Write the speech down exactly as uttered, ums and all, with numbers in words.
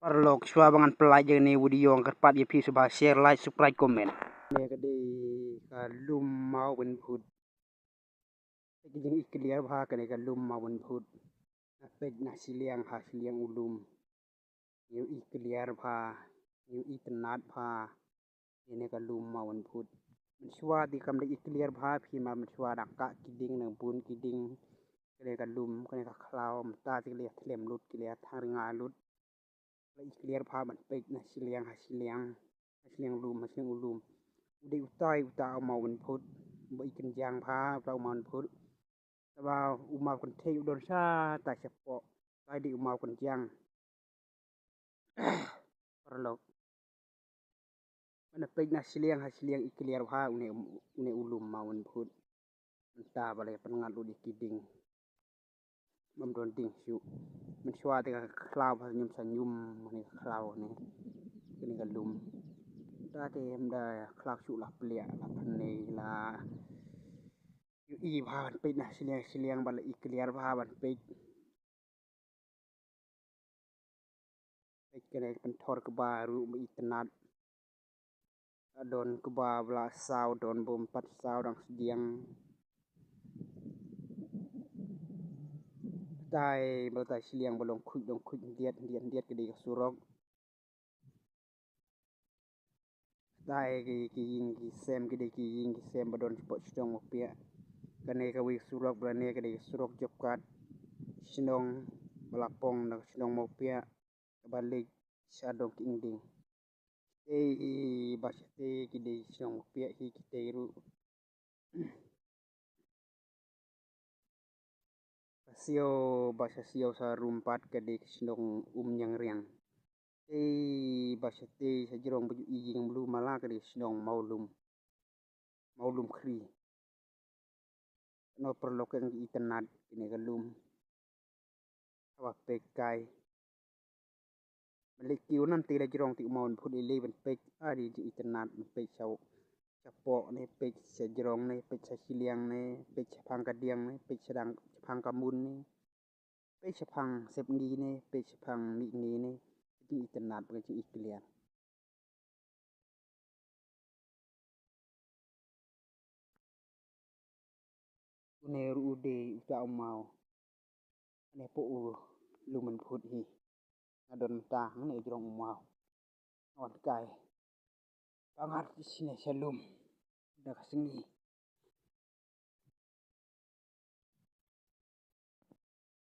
Paralok, shuwa ba ngan pynlait ïa kane ka video, nga kyrpad ïa phi sngewbha share, like, subscribe, comment. Kane ka dei ka lum Mawbynphut. Ka jingikliar bha kane ka lum Mawbynphut. Nga peit na shiliang ha shiliang u lum. Ngi ïohi kliar bha, ngi ïohi tynnad bha. Kane ka lum Mawbynphut. Mynshuwa te kam da ikliar bha phi, namar mynshuwa dang kah ki dieng, dang bun ki dieng. Kane ka lum, kane ka khlaw, mynta te ki la ïa thlem lut, ki la ïa thang rnga lut. La ikliar bha ban peit na shiliang ha shiliang, ha shiliang lum, ha shiliang u lum. U dei utai uta u Mawbynphut, ba i kynjang bha uta u Mawbynphut. Taba u Mawkynthei u don shatai shapoh, utai dei u Mawkynjang. Paralok. Ban peit na shiliang ha shiliang ikliar bha une, une u lum Mawbynphut. Mynta ba la ïa pynngat lut ïa ki dieng. Bym don dieng shuh. Mynshuwa te ka khlaw bha sha ñium sha ñium, kane ka khlaw ne. Kane ka lum. Mynta te ym da khlaw shuh, la pliah, la pynne, la ïohi bha ban peit na shiliang shiliang, ba la ikliar bha ban peit. Peit kane ka pynthor kba ruh ba itynnad. La don kba ba la saw, don bym pat saw dang sdiang. Batai, batai shiliang ba long khuid, long khuid, hyndiat, hyndiat, hyndiat ka dei ka surok. Batai ki, ki ïing ki sem, ki dei ki ïing ki sem ba don shapoh shnong Mawpiah. Kane kawei ka surok, ba lane ka dei ka surok jop kat shnong, ba la pong na ka shnong Mawpiah, kaba leit sha dong Kiingdieng. Te ba shatei ki dei shnong Mawpiah hi, kitei ruh. Ka siew, ba sha siew sha rum pat ka dei ka shnong Umñiangriang. Te ba shatei sha jrong ba ju ïing mlu mala ka dei ka shnong Mawlum. Mawlum Khri. Kano paralok, ka itynnad kane ka lum. Haba peit kai. Ba leit kiew nangta la jrong te u Mawbynphut, lei lei ban peit, a dei jingitynnad ban peit sha, shapoh ne, peit sha jrong ne, peit sha shiliang ne, peit shaphang ka diang ne, peit sha dang, shaphang ka mun ne, peit shaphang sepngi ne, peit shaphang mihngi ne, jingitynnad bad jingikliar. Une ruh u dei uta u maw. Une hapoh u lum Mawbynphut hi. Nga don mynta hangne jrong u maw. Nga wan kai. Ba ngat shane sha lum. Da ka sngi.